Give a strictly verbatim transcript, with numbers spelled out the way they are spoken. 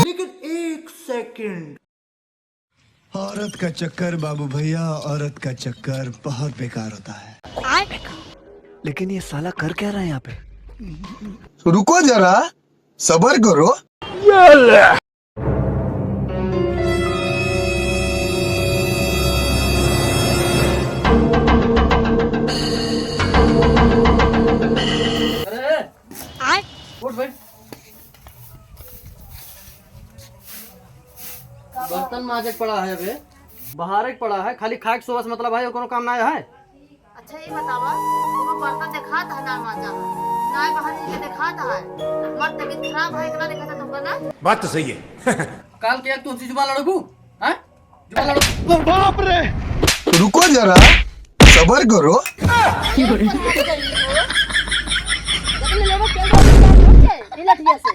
लेकिन एक सेकंड। औरत का चक्कर बाबू भैया, औरत का चक्कर बहुत बेकार होता है। लेकिन ये साला कर क्या रहा है यहाँ पे? रुको जरा, सबर करो। अरे, उठ बैठ। बर्तन माजे के पड़ा है अबे। बहारे के पड़ा है, खाली खाए के सोच मतलब है, कोनो काम ना है। अच्छा, ये बतावा, तुमको बर्तन देखात है ना माजा है? ना बाहर इनके देखात है। हमार तबीयत खराब है, इतना देखात है तुमको ना? बात तो सही है। काल के एक तुमसे जुबान लड़बू, हैं? जुबान लड़बू। बाप रे! रुको जरा, सबर करो। ये लठिया से।